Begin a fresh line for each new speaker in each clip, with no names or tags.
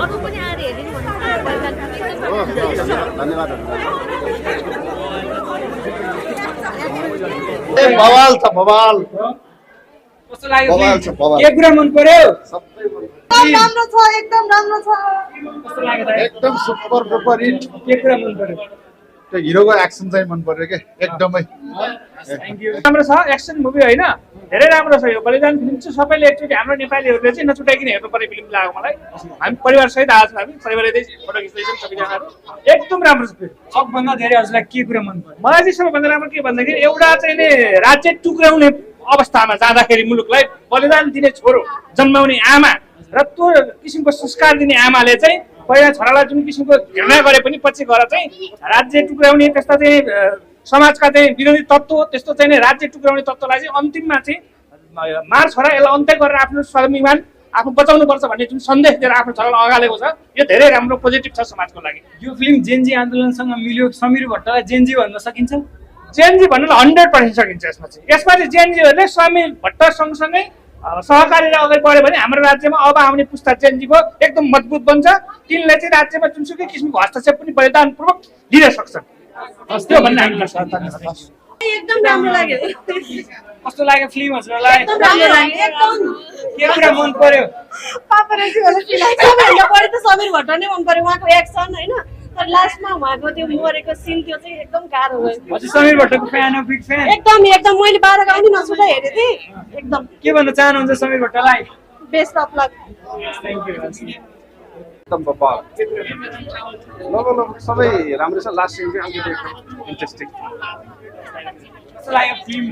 अरू पनि आएर हेरिदिनु भन्नु
धन्यवाद बवाल छ बवाल
कस्तो लाग्यो
बवाल छ बवाल
के कुरा मन पर्यो
राम्रो छ एकदम राम्रो छ
कस्तो लाग्यो त
एकदम सुपर डुपर हिट
के कुरा मन पर्यो
त्यो हिरोको एक्सन चाहिँ मन पर्यो के एकदमै
थ्यांक यू राम्रो छ एक्सन मुभी हैन धेरै राम्रो छ यो बलिदान फिल्म चाहिँ सबैले एकचोटि हाम्रो नेपालीहरूले चाहिँ नछुटाइकिन हेर्नु पर्ने फिल्म लाग्यो मलाई हामी परिवार सहित आज हामी परिवारले फोटो खिच्दैछौँ सबैजनाहरू एकदम राम्रो छ फिल्म सबभन्दा धेरै हजुरलाई के कुरा मन पर्यो मलाई चाहिँ सबैभन्दा राम्रो के भन्दाखेरि एउटा चाहिँ नि राज्य टुक्राउने अवस्थामा जाँदाखेरि मुलुकलाई बलिदान दिने छोरो जन्माउने आमा र त्यो किसिमको संस्कार दिने आमाले चाहिँ पहिला छोरालाई जुन किसिमको घृणा गरे पनि पछि गएर चाहिँ राज्य टुक्राउने त्यस्ता चाहिँ समाजका चाहिँ विरोधी तत्त्व त्यस्तो चाहिँ नि राज्य टुक्राउने तत्त्वलाई चाहिँ अन्तिममा चाहिँ मार छोरा यसलाई अन्त्य गरेर आफ्नो स्वाभिमान आफू बचाउनु पर्छ भन्ने जुन सन्देश दिएर आफ्नो छोरालाई अगालेको छ यो धेरै राम्रो पोजिटिभ छ समाजको लागि
यो फिल्म जेनजी आन्दोलनसँग मिल्यो समीर भट्टलाई जेनजी भन्न सकिन्छ
जेएनजी भन्नुलाई 100% सकिन्छ यसमा चाहिँ जेएनजीहरूले स्वामी भट्ट सँगसँगै सहकारीले अगाडि बढ्यो भने हाम्रो राज्यमा अब आउने पुस्ता जेएनजीको एकदम मजबुत बन्छ तिनले चाहिँ राज्यमा जुनसुकै किसिमको हस्तक्षेप पनि बलिदानपूर्वक दिन सक्छन् त्यो भन्ने हामीलाई
एकदम राम्रो लाग्यो
कस्तो लाग्यो फिल्म हजुरलाई
एकदम राम्रो लाग्यो एकदम
के कुरा मन पर्यो
पापराजी वाला फिल्म सबैभन्दा बढी त समीर भट्ट नै मन पर्यो उहाँको एक्सन हैन तर लास्टमा उहाँको त्यो मरेको सिन त्यो चाहिँ एकदम गाह्रो भयो
हजुर समीर भट्टको फ्यान हो बिग फ्यान
एकदम मैले 12 गाउँ नि नछुटाइ हेरेँ थिएँ एकदम
के भन्न चाहनुहुन्छ समीर भट्टलाई
best of luck
thank you
एकदम बवाल ल सबै राम्रो छ लास्ट सिन चाहिँ अलिकति इन्ट्रेस्टिङ
कस्तो लाग्यो फिल्म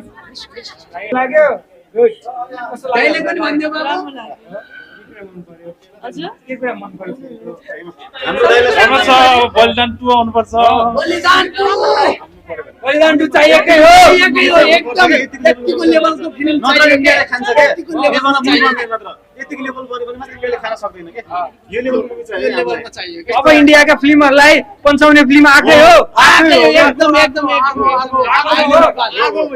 लाग्यो गुड कस्तो लाग्यो पनि भन्दियो बाबु
हजुर
के कुरा मन पर्यो
बलिदान 2 आउनुपर्छ
बलिदान 2 चाहिएकै हो एकदम
यतिको लेभलको फिल्म चाहियो खान्छ के यतिको लेभलमा चाहियो मात्र यतिको लेभल गरे पनि मात्र यसले खान सक्दैन के यो लेभलको चाहिँ यो लेभलमा चाहियो के
अब इन्डियाका फिल्महरुलाई पन्छाउने फिल्म आकै हो
एकदम